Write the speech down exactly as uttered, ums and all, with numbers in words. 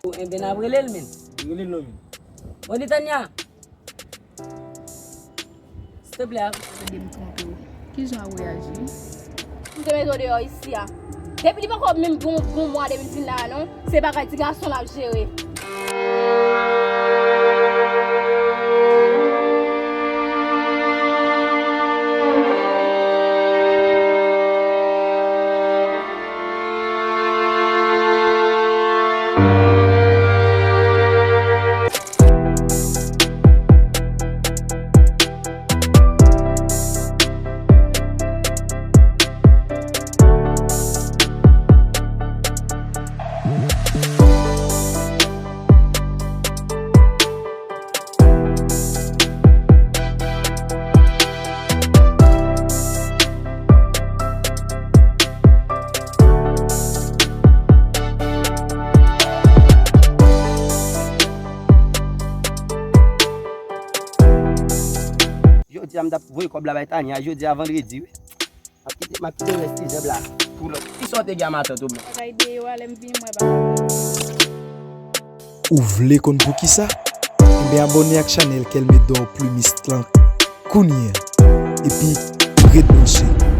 Enben, n ap rele l, men. Rele l non, men. Bon, Litania. Silteplè. Ede m twonpe w. Kijan w reyaji? M te mete w deyò isi a. Depi li poko menm gon, gon mwa depi l vin la a, non. Se bagay ti gason l ap jere. Jodi a m t ap voye kòb la bay Tania, jodi a vandredi wi. M ap kite, m ap kite rès ti zèb la pou lòt. Kisa w te gen a matant ou menm? Bagay deyò a, lè m vini m wè bagay deyò. Ou vle konn poukisa? Enben abòne ak chanèl Kelme D'Or Plumiste lan kounye a. Epi ret branche.